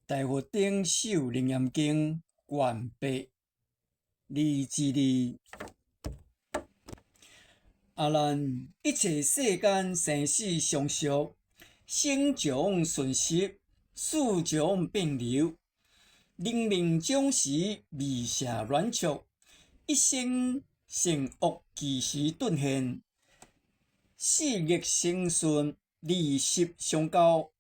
大佛頂首楞嚴經卷八二之二。阿難，一切世間生死相續，生長順習，死長變流，臨命終時，味舍軟觸，一生善惡其時頓現，四逆生順，二習相交，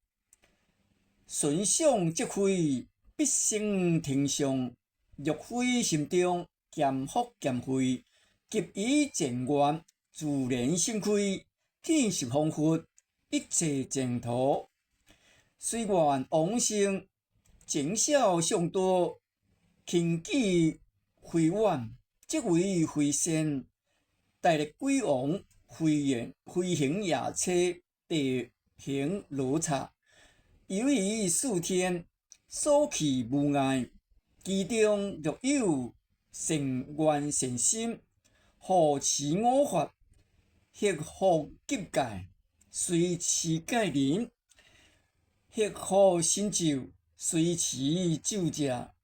順想則非，必生天上；若非心中兼福兼慧，及以前願，自然生開，見十方佛，一切淨土。隨願往生，情小相多，輕舉非遠，即為非善。大力鬼王飛行飛行夜車，地行羅剎，遊於四天，所去無礙。其中若有善願善心，護持我法，克服禁戒，隨持戒人，克服神咒，隨持咒者，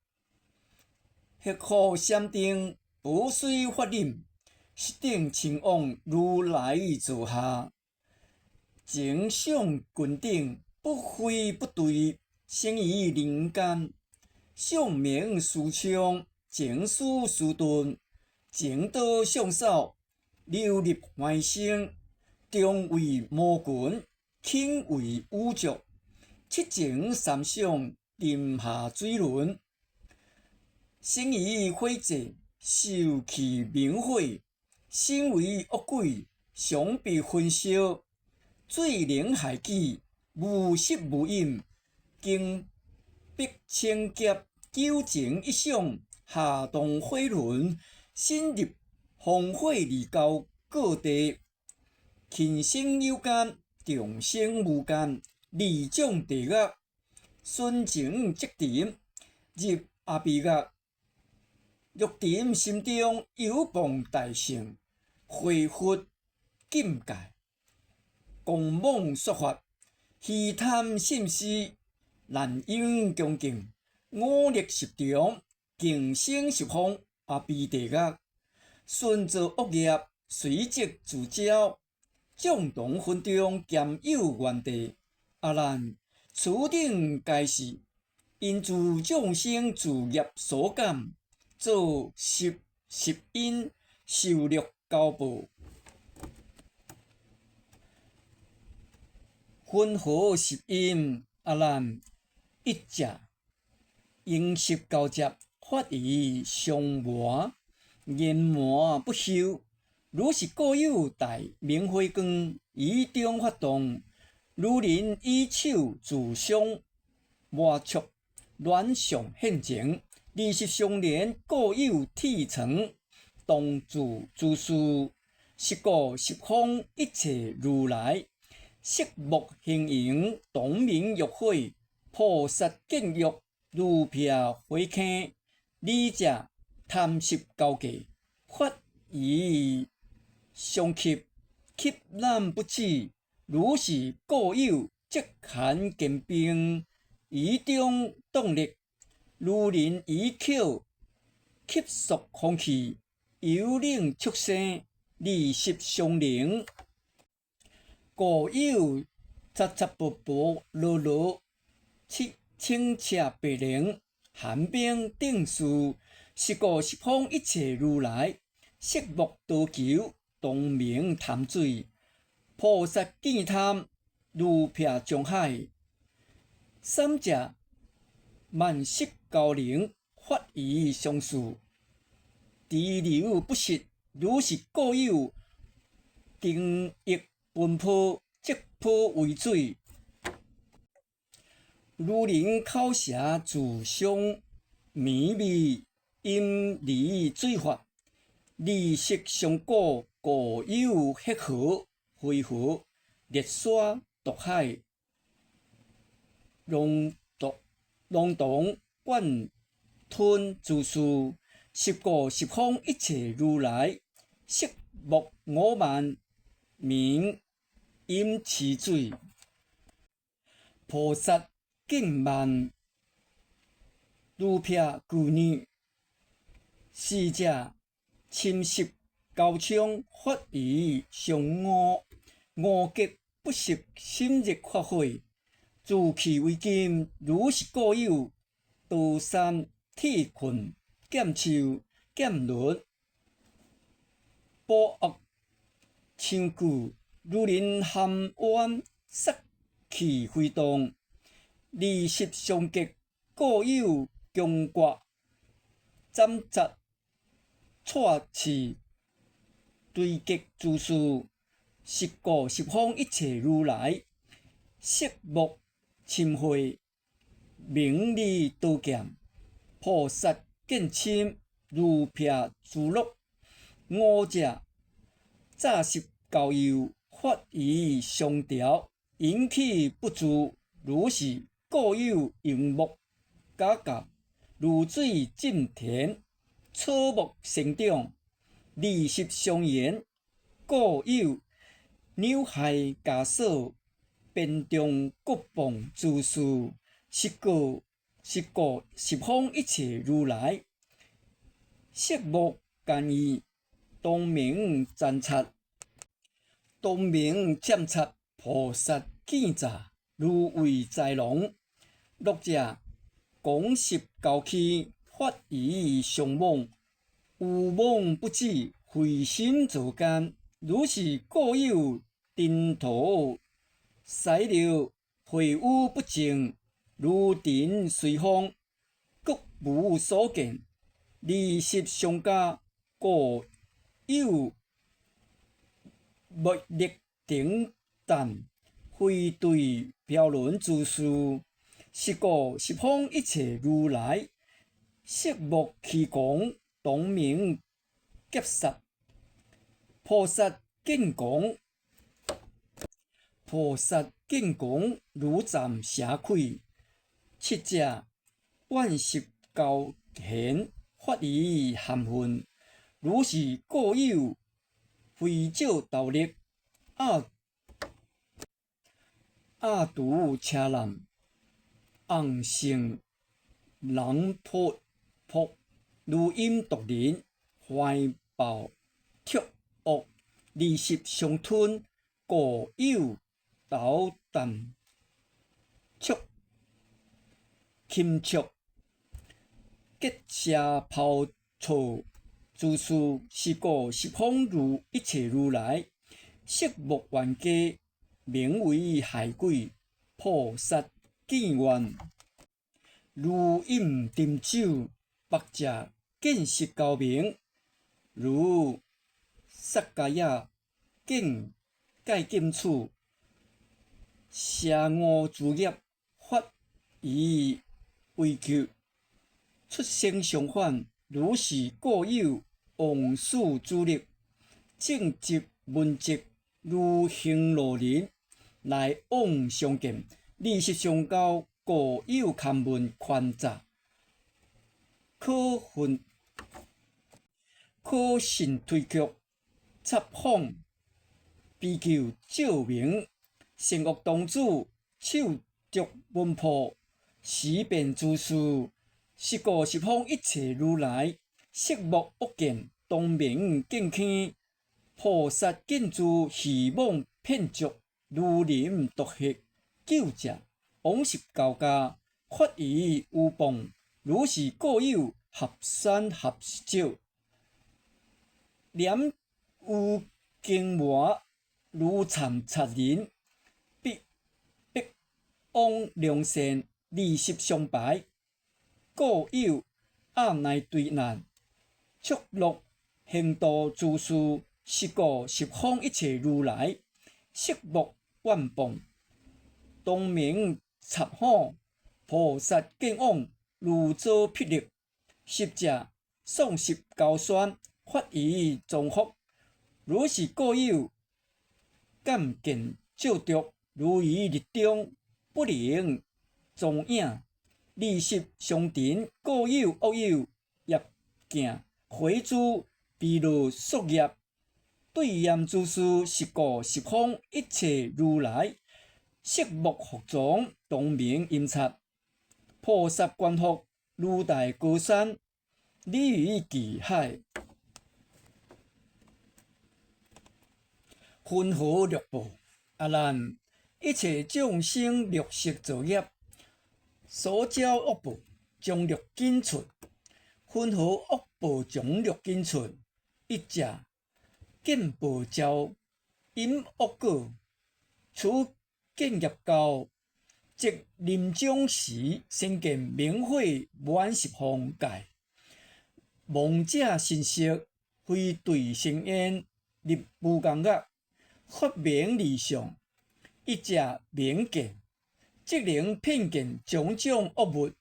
克服禪定，不隨法忍，是等親往如來座下，前相均等，不非不對，生於人間，相名殊暢，情思殊頓，情多相少，流入凡生，中為魔群，輕為五濁，七情三想，沉下水輪，生於火宅，受氣明火，身為惡鬼，常被焚燒，罪能害己，無食無飲，經逼清劫，九情一想，下墮火輪，身入烽火二交各地，輕生有間，重生無間，二種地獄，順情即沉，入阿鼻獄，欲沉心中有謗大乘，毀佛禁戒，狂妄說法，虛貪信施，難應恭敬，五逆十常，敬生十方阿鼻地獄，順造惡業，隨即自招，眾同分中兼有怨地。阿難，此等皆是因諸眾生自業所感，造十十因，受樂交報。云何十因？阿難，一者應習交接，法疑相磨，研磨不休。如是故有大明慧光，於中發動，如人以手自相磨觸，軟相現前。二習相連，故有鐵床，當住諸事。是故十方一切如來，色目形影，同名欲火，菩薩見欲，如劈火坑。二者貪習交界，法疑相吸，吸攬不止。如是故有積寒堅冰，於中動力，如人以口吸索風氣，猶令畜生，二習相連，故有雜雜薄薄羅羅清清澈白靈，寒冰定事。是故十方一切如來，色目多求，同名貪水。菩薩見貪，如劈將海。三者慢色交靈，法疑相似，滯留不息。如是故有定欲奔波，即波為水。如人口舌自相糜味，飲離水法，二習相果，故有黑河、灰河、熱沙、毒海、濃毒、濃毒灌吞諸事。是故十方一切如來，色目五慢，名飲痴水。菩薩見慢，如辟具呢。四者侵蝕交衝，法疑相誤，五劫不息深入法會，自棄為金，如是故有刀山鐵棍劍樹劍輪，寶惡槍具，如臨含灣，殺氣飛動，二十相結，故有弓割斬殺。錯刺堆結諸事，是故十方一切如來，色目親會，名利刀劍，菩薩見侵，如辟諸樂。五者詐實交友，法疑相調，引起不住，如是故有熒幕假假，如水浸田。草木生長，二十相緣，故有扭害枷鎖，邊中各謗諸事，是故是故十方一切如來，色目干意，當名斬察，當名斬察菩薩見詐，如為豺狼。六者廣十交氣。法疑相妄，有妄不止，非心造間。如是故有塵土篩流，穢污不淨，如塵隨風，各無所見。二十相加，故有物力頂擔，非對飄輪諸事。是故十方一切如來。色目虛狂，當名劫殺。菩薩見狂，菩薩見狂，如斬蛇膾。七者怨十交弦，法疑含混。如是故有非少道力，阿阿堵車難，昂勝人破。噗如飲毒人，懷抱卓惡，二十相吞，故有斗胆速禽畜，結蛇拋錯諸事，是故十方如一切如來，色目冤家，名為害鬼，菩薩見怨，如飲沉酒。八者見識高明，如薩迦耶見戒禁取，邪惡諸業，法疑為求，出生相反，如是故有往事諸力，正直文直，如行路人來往相見，二十相交，故有堪聞寬詐。可信可信推卻，插謊比丘照明，善惡童子手足聞破，時變諸事，是故十方一切如來，色目惡見，當名見坑，菩薩見諸虛妄騙俗，如臨毒血，九者往昔交加，法疑有謗。如是故有合山合石，念有經魔如參察人，必必往良善，二十相排，故有阿難對難，速樂行道諸事，是故十方一切如來，色目怨謗，當名插謊，菩薩見往。如遭霹靂，十者喪失高山，法疑重複。如是故有感見照著，如於日中不能蹤影。二十相塵，故有惡友業鏡回諸毗羅宿業，對驗諸事，是故十方一切如來，色目服裝，當名陰察。菩薩觀復，如大高山，鯉魚其海，雲何樂報。阿難，一切眾生六識造業，所招惡報，將欲盡出。雲何惡報將欲盡出？一者見報招引惡果，此見業交，即臨終時先見明火滿十方界，亡者神色，飛墜生煙，入無間獄，發明二相。一者明見，即能遍見種種惡物，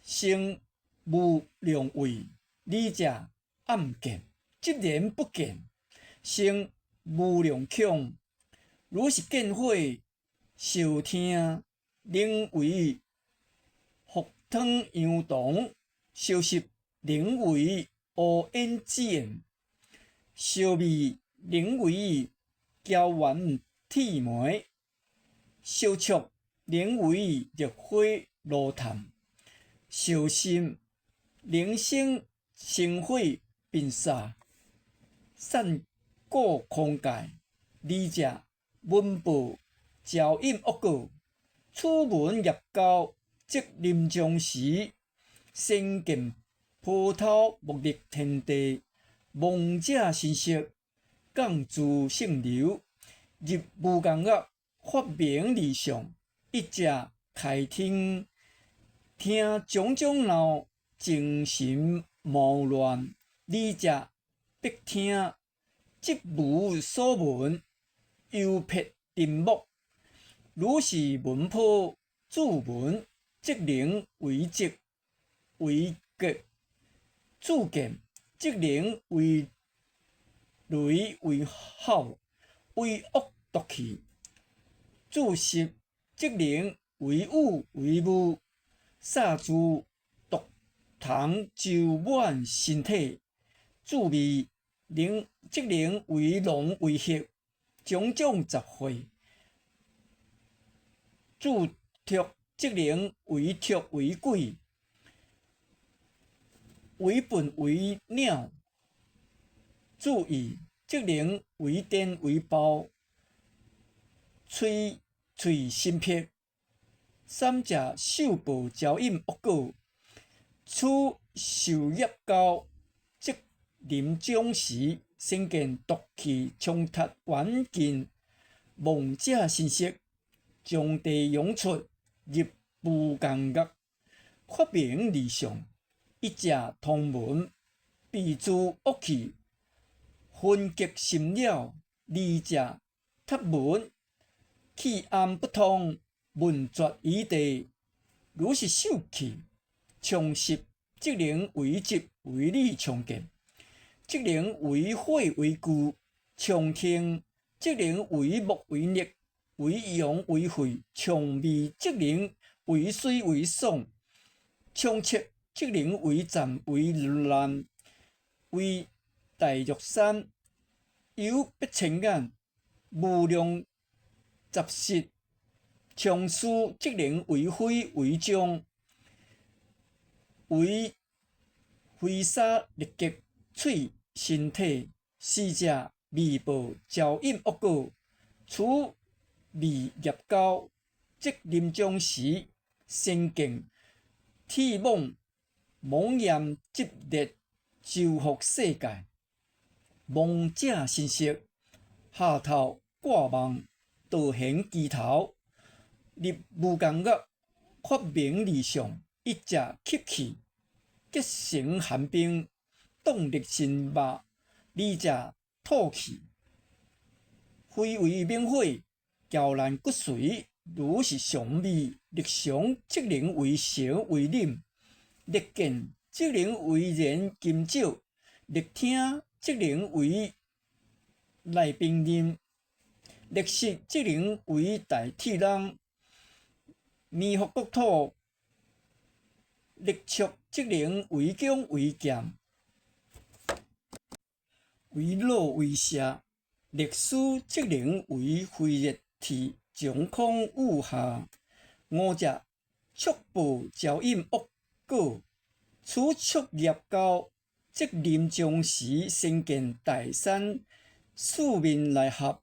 生無量畏；二者暗見，即然不見，生無量恐。如是見火燒聽，能為覆湯羊童，燒濕能為烏煙子焰，燒味能為焦丸鐵糜，燒觸能為熱火爐炭，燒心能生星火頻沙，散過空界。二者聞報招引惡果，此聞業交，即臨終時，先見波濤沐浴天地，亡者神色，降諸聖流，入無間獄，發明二相。一者開聽，聽種種鬧，精神毛亂；二者閉聽，即無所聞，幽撇沉默。如是聞破住聞，即能為寂為結；住見，即能為雷為吼，為惡毒氣；住色，即能為雨為霧，灑諸毒蟲周滿身體；住味，能即能為龍為鶴，種種雜穢；住觸，即能為畜為鬼，為笨為鳥；住意，即能為電為爆，吹喙心癖。三者受報招引惡果，此受業交，即臨終時，先見毒氣衝突遠近，亡者神色，從地湧出，入無間獄，發明二相。一者通聞，避諸惡氣，分極深了；二者塔聞，氣暗不通，聞絕於地。如是受氣充濕，即能為執為理充見，即能為火為具充聽，即能為木為力，為陽為肺充味，即能為水為爽充徹，即能為暫為難為大肉山，有八千眼，無量雜色，充思，即能為灰為漿，為飛沙力竭喙身體。四者味報招引惡果，此味業交，即臨終時，先見鐵網猛炎熾熱周覆世界，亡者神色，下頭掛網，倒懸其頭，入無間獄，發明二相。一者吸氣，結成寒冰，凍入身肉；二者吐氣，飛為猛火，攪爛骨髓。如是嘗味，力嘗即能為成為忍，力見即能為燃金石，力聽即能為內冰刃，力食即能為大鐵籠，糜覆國土，力觸即能為弓為劍，為橐為射，力思即能為飛熱鐵將空雨下。五者觸報招引惡果，此觸業交，則臨終時先見大山四面來合，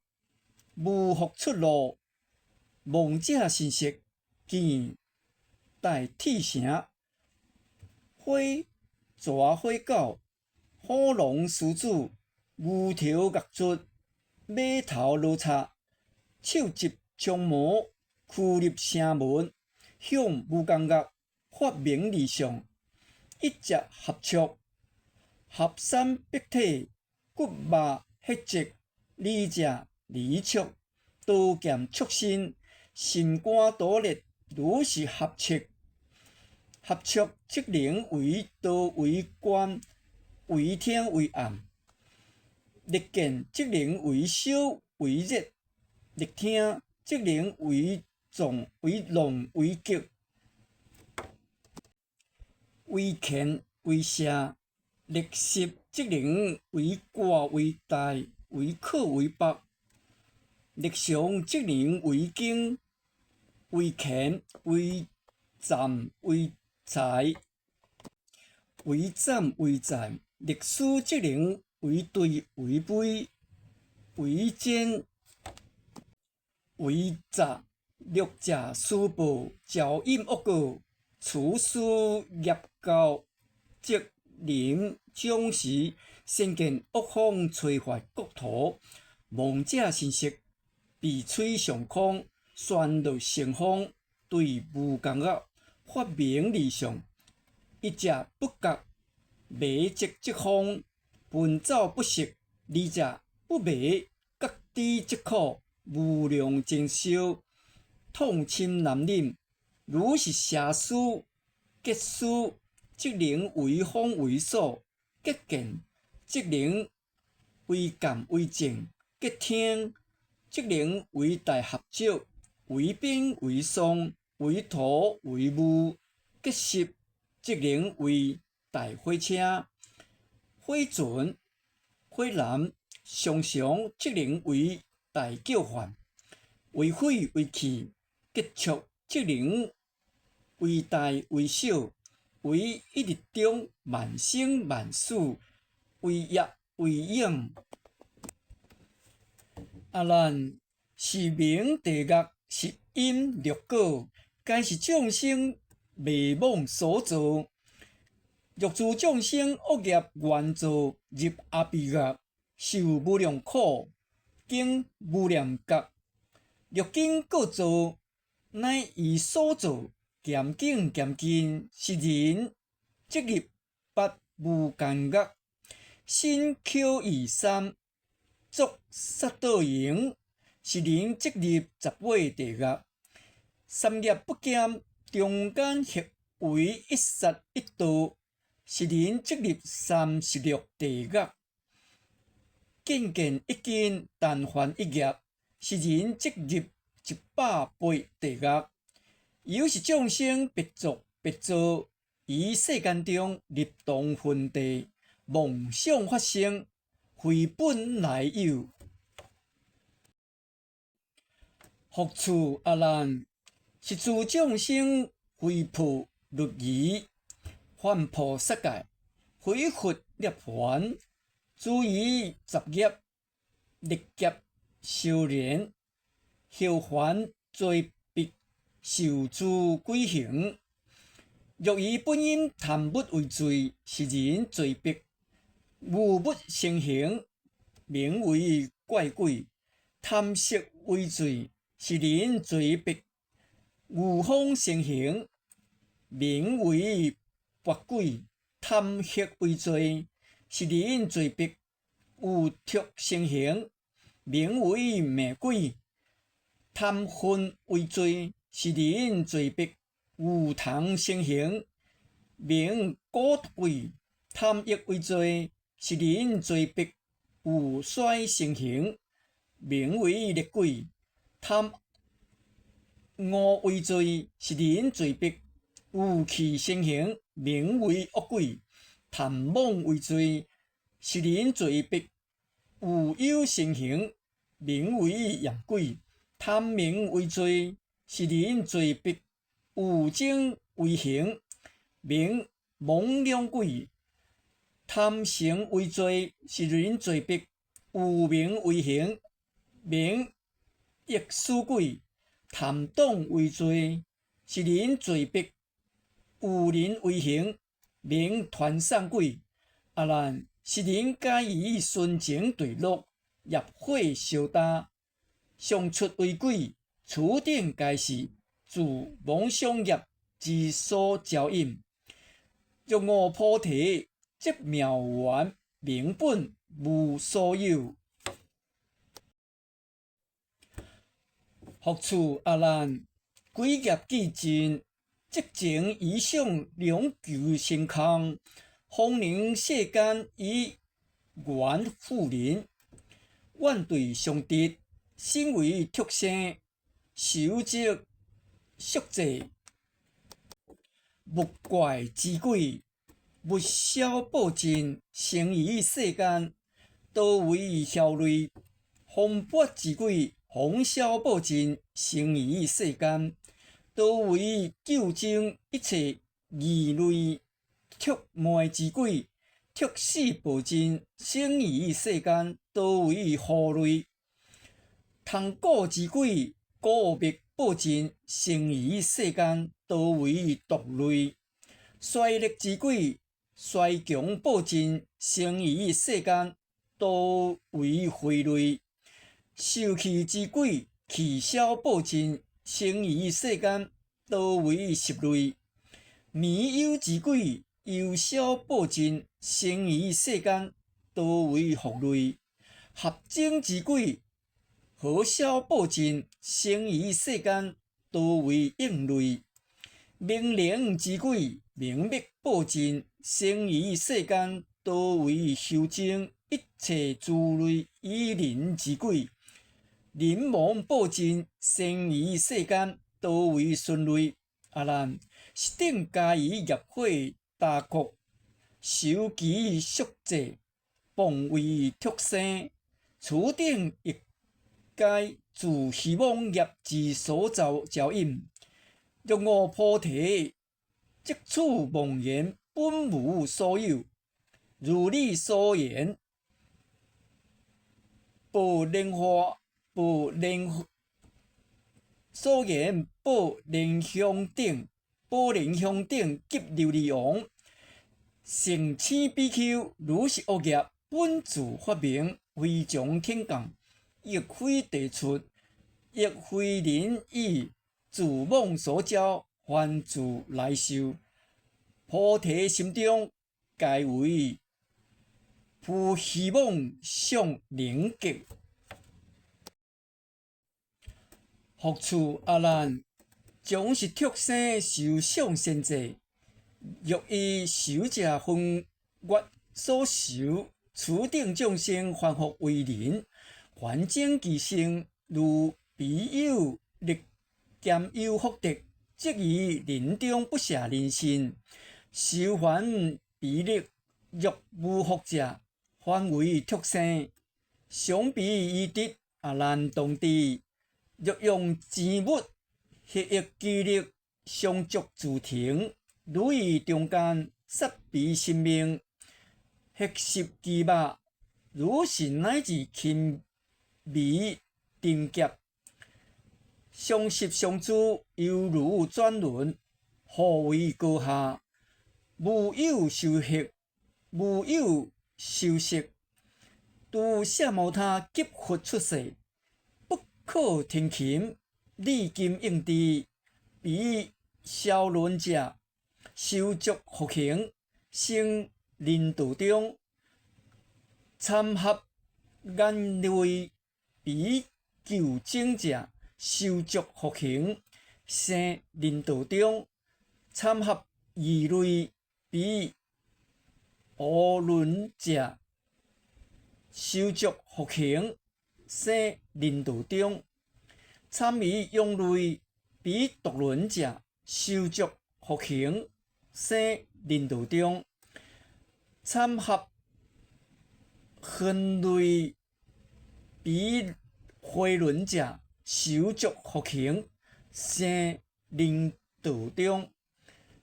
無復出路。亡者神色，見大鐵城，火蛇火狗，虎龍獅子，牛頭角卒，馬頭羅剎，手執長矛，驅入城門，向無間獄發明而上，一隻合觸，合山逼體，骨肉血跡，二者離觸，刀劍觸身，心肝肚裂，如是合觸。合觸則能為刀為關，為聽為暗；力見則能為燒為熱，力聽則能為壯為浪為激，為乾為邪；力濕則能為掛為大，為可為北；力常則能為經為乾為暫為財，為斬為戰；力思則能為對為卑為堅為雜。六者施報，招引惡果，此事業交，則臨終時先見惡風吹發國土，亡者神色，鼻吹上空，旋落成風，對無間獄發明而上，一者不覺，迷則則風，奔走不息；二者不迷，覺知則苦，無量精燒，痛深難忍。如是邪思、結思，則能為風為索；結見，則能為劍為正；結聽，則能為大合石，為冰為霜，為塗為霧；結濕，則能為大火車、火船、火籃，常常則能為大叫喚，為火為氣；結觸，則能為大為小，為一日中萬生萬死，為業為影。阿難，是名地獄十因六果，皆是眾生迷妄所造。若諸眾生惡業緣造，入阿鼻獄，受無量苦，經無量劫。若經過造，乃依所造，漸近漸近，是人則入八無間獄，身口意三作殺盜行，是人則入十八地獄。三業不減，中間行為一殺一盜，是人則入36地獄。見見一根，但犯一業，是人則入180地獄。由是眾生別作別造，於世間中入同分地，妄想發生，非本來有。復次阿難，是諸眾生非破律儀，犯破殺戒，毀佛涅槃，諸餘雜業，歷劫修練，後還罪必受諸鬼刑。若以本因貪物為罪，是人罪必無物成形，名為怪鬼；貪色為罪，是人罪必無風成形，名為跋鬼；貪血為罪，是人罪必有毒成形，名為命鬼；貪分為罪，是人罪必有蟲成形，名蠱毒鬼；貪欲為罪，是人罪必有衰成形，名為厲鬼；貪惡為罪，是人罪必有氣成形，名為惡鬼；貪妄為罪，是人罪必有憂成形，名為炎鬼；貪名為罪，是人罪必有精為形，名妄想鬼；貪成為罪，是人罪必；有明為行，名役使鬼；貪黨為罪，是人罪必；有人為行，名傳送鬼。阿難，是人皆以純情墜落，業火燒焦，上出為鬼。此等皆是自妄想業之所招引。若悟菩提，則妙圓明本無所有。復次阿難，鬼業既盡，則情疑想兩球成空，方能世間以緣縛人，怨對相執，生為畜生，修積宿債，物怪之鬼，物消報盡，生於世間，多為梟類；風鉢之鬼，風消報盡，生於世間，多為糾爭一切異類；畜糜之鬼，畜死報盡，生於世間，多為狐類；蟲蠱之鬼，蠱滅報盡，生於世間，多為毒類；衰力之鬼，衰窮報盡，生於世間，多為蜚類；受氣之鬼，氣消報盡，生於世間，多為濕類；糜憂之鬼，憂消報盡，生於世間，多為蝮類；合精之鬼，火消報盡，生於世間，多為蠅類；明靈之鬼，明滅報盡，生於世間，多為修證一切諸類以人之鬼；人亡報盡，生於世間，多為蟳類。阿難，是等皆以業火焦酷，修其宿債，謗為畜生。此等亦皆自虛妄業之所造招引。若悟菩提，則此妄言本無所有。如理所言，寶蓮華，寶蓮所言寶蓮香頂，寶蓮香頂及琉璃王，聖請比丘，如是惡業，本自發明，非從天降，亦非地出，亦非人意，自妄所招，還自來受。菩提心中，皆為浮虛妄相能結。復次阿難，將是畜生受想善者，欲以壽者分月所受，此等眾生凡復為人，反整其性，如彼有力兼有福德，則於人中不捨人身，受還彼力。若無福者，還為畜生。想彼已得阿難同知，若用錢物獲益其力，相續自停，如於中間殺彼生命，獲食其肉，如是乃至輕微定劫，相習相諸，猶如轉輪，互為高下，無有修習，無有修息。諸奢摩他及佛出世，不可聽琴，禮金應智，彼消輪者，修足福行，生人道中，摻合眼淚，彼求精者，修足福行，生人道中，摻合異類，彼烏輪者，修足福行，生人道中，參與勇類，彼毒輪者，修足福行，生人道中，摻合分類，彼火輪者，修足福行，生人道中，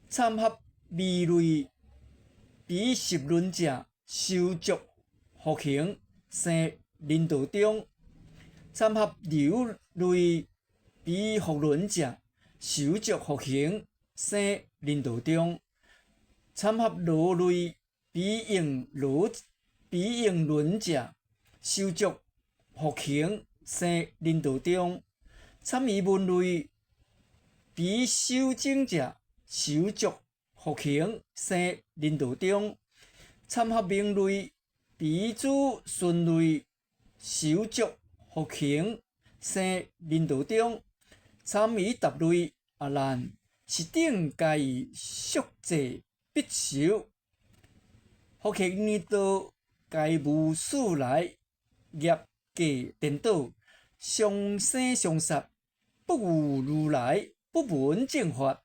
摻合味類彼十輪者，修足福行，生人道中；摻合流類彼福輪者，修足福行，生人道中；摻合羅類彼應羅彼應輪者，修足福行，生人道中；參餘聞類彼修證者，修足福行，生人道中；摻合明類彼諸順類，修足福行，生人道中；參餘沓類阿難，是等皆以宿世必修，福行業道，皆無始來業果顛倒，相生相殺，不遇如來，不聞正法，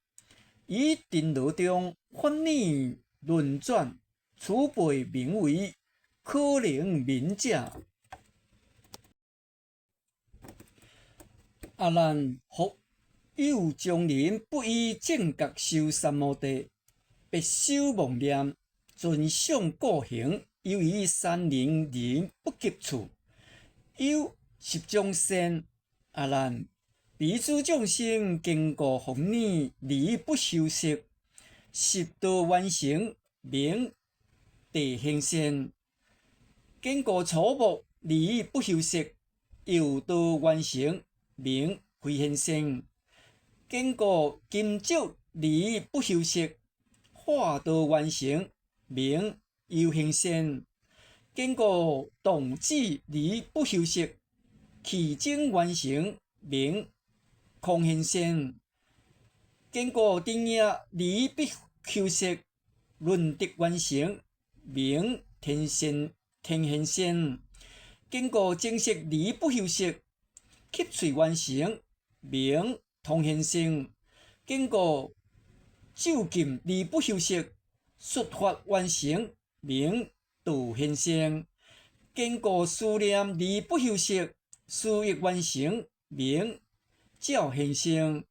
於塵勞中反逆輪轉，此輩名為可能眠者。阿難，復有眾人不依正覺修三摩地，別修妄念，盡想過行，由於山林人不及處，有十種善。阿難，彼諸眾生堅固福念而不修息，十道完成，名地行善；堅固草木而不修息，藥道完成，名非現善；堅固金石而不修息，化道完成，名遊行善；堅固動子而不修息，氣精完成，名空現善；堅固定業而不修息，輪得完成，名天善天現善；堅固精色而不修息，吸喙完成，名通現善；堅固咒禁而不修息，術法完成，名道現善；堅固思念而不修息，思憶完成，名照現善；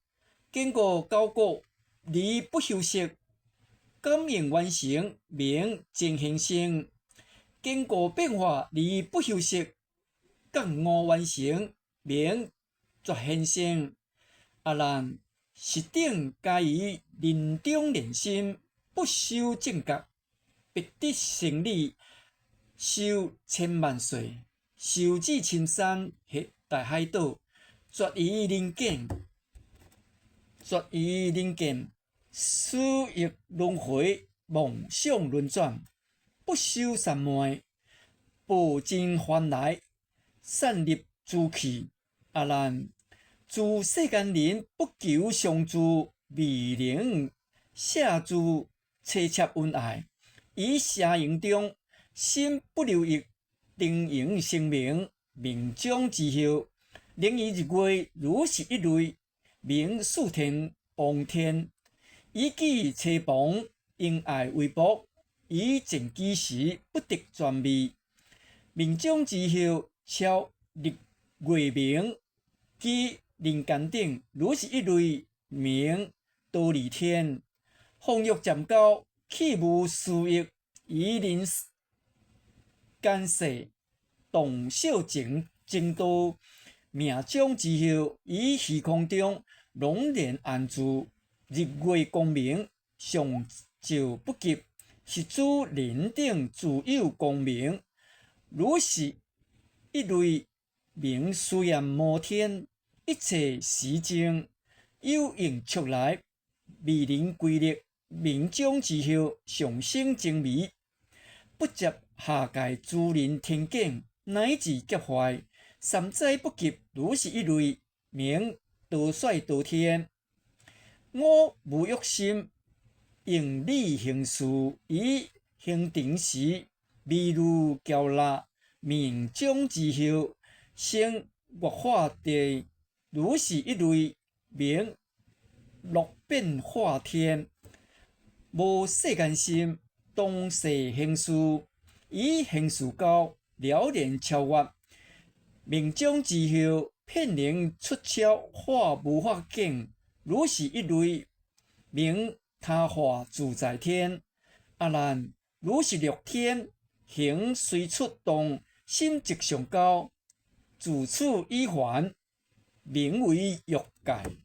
堅固交國而不修息，感應完成，名真現善；堅固變化而不修息，覺悟完成，名絕現善。阿難，是等皆於人中練心，不修正覺，必得生理，壽千萬歲，壽至深山或大海島，絕於人間，絕於人間，思憶輪迴，妄想輪轉，不修三昧，報盡還來，散入諸器。阿難，諸世間人不求相助，未能捨諸妻妾恩愛，於邪淫中心不留意，定應聲明命終之後，能於日月如是一類，名四天王天，以己妻旁恩愛為薄，於淨居時不得轉味。命終之後，超日月明，居人間頂，如是一類，名忉利天。風欲漸高，氣無私欲，於人間世動少情情道，命終之後，於虛空中朗然安住，日月光明，常照不及，是諸人頂自有光明。如是一類，名須閻摩天，一切時中有應速來，未能歸力，命終之後，上升精微，不接下界諸人天境，乃至劫壞，三災不及。如是一類，名多帥多天。五無欲心，用理行事，於行定時，微如嬌蠟，命終之後，生月化地。如是一類，名樂變化天。無世間心，當世行事，於行事交了然超越。命終之後，遍能出超化無法境。如是一類，名他化自在天。阿難，如是六天，形隨出動，心即上高，自處已還，名為欲界。